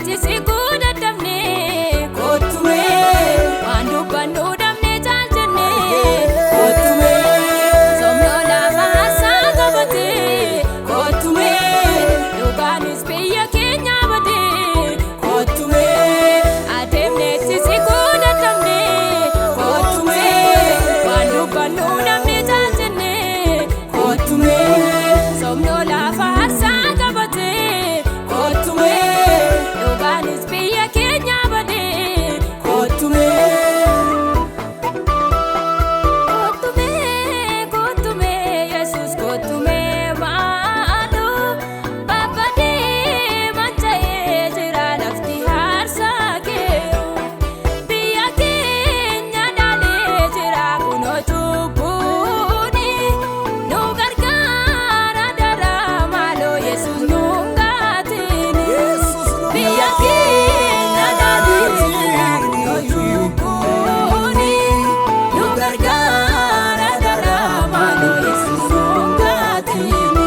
Adeemneetti siquu dadhabnee kottumee waan dubbannu dhabnee caal jennee kottumee somnoo lafa haasaa qabatee kottumee dhugaanis biyya keenya badee kottumee adeemneetti siquu dadhabnee kottumee waan dubbannu dhabnee caal jennee kottumee somnoo lafa haasaa qabatee kottumee dhugaanis biyya keenya badee kottumee. Kottumee kottumee Yesuus kottumee maaloo babbadee manca'ee jira lafti haarsaa kee biyya keenya dhaalee jira kunoo cubbuuni nu gargaara dara maaloo Yesuus nu gaatini biyya keenya dhaalee jira kunoo cubbuuni nu gargaara dara maaloo Yesuus nu gaatini.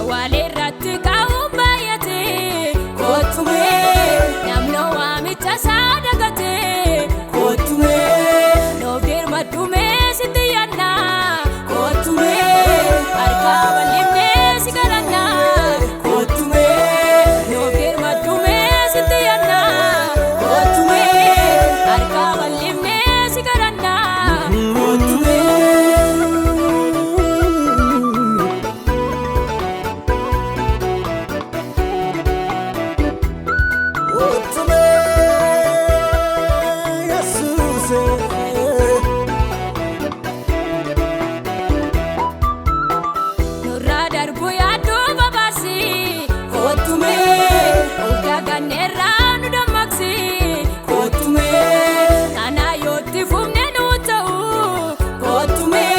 Walirratti ka'uun baay'atee kottumee namni waamicha isaa dagatee kottumee nuuf dirmadhumee sitti yaadnaa kottumee harka bal'ifnee si kadhannaa kottumee nuuf dirmadhumee sitti yaadnaa kottumee harka bal'ifnee si kadhannaa kottumee. Nurraa darbu yaaddoo babaasi kottumee Urgaa ganneerraa nu dammaqsi kottumee Kana yootti fufne nu ta'u kottumee